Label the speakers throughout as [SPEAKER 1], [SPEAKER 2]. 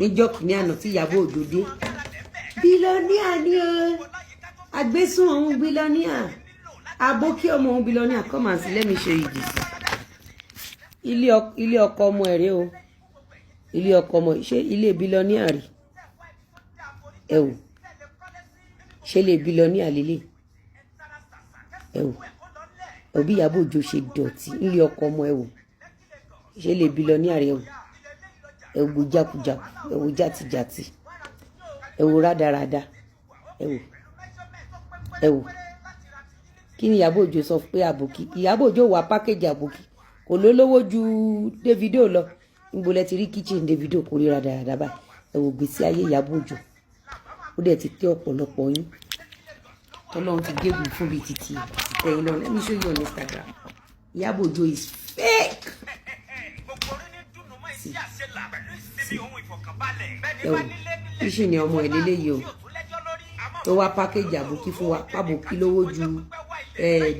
[SPEAKER 1] Níjọ́ kìíní àná tí Ìyábọ̀ Òjó dé, billionaire ni o, àgbésùn òun billionaire, àbókí ọmọ òun billionaire. Come and see, let me show you this. Ilé ọkọ ọmọ ẹ̀ rèé o, ilé ọkọ ọmọ. Ṣé ilé billionaire rí? Ẹ wò, ṣé ilé billionaire lélẹ̀? Ẹ wò òbí Ìyábọ̀ Òjó ṣe dọ̀tí nílé ọkọ ọmọ. Ẹ wò, ṣé ilé billionaire rí? Ẹ wò, ẹ wò jákujàku, ẹ wò játijàti, ẹ wò rádaràda. Ẹ wò, ẹ wò. Kí ni Ìyábọ̀ Òjó sọ pé àbòkí? Ìyábọ̀ Òjó wà package àbòkí kò lólówó ju Davido lọ. Níbo lẹ ti rí kitchen Davido kò rí rádaràda báyìí? Ẹ wò gbèsè ayé Ìyábọ̀ Òjó. Ó dẹ̀ ti tẹ́ ọ̀pọ̀lọpọ̀ yín tọ́lọ́run ti gégùn fún bíi títí tẹ̀yìn lọ. Let me show you on Instagram. Ìyábọ̀ Òjó is fake. See, see, ẹ wò, kíṣì ni ọmọ ẹ̀ lélẹ́yìí o, tó wá package àbòkí fún wa, àbòkí lówó ju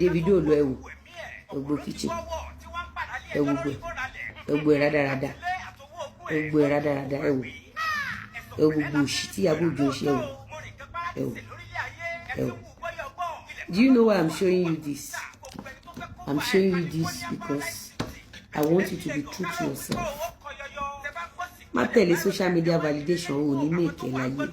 [SPEAKER 1] Davido lọ. Ẹ wò gbogbo kitchen, ẹ wò gbẹ, ẹ gbọ́ ẹ rádaràda, ẹ gbọ́ ẹ rádaràda. Ẹ wò, ẹ wò gbogbo òṣì tí Ìyábọ̀ Òjó ṣe. Ẹ wò, ẹ wò, ẹ wò. Do you know why I'm showing you this? I'm showing you this because I want you to be true to yourself. Má tẹ̀lé social media validation, ò ní make ẹ̀ láyé.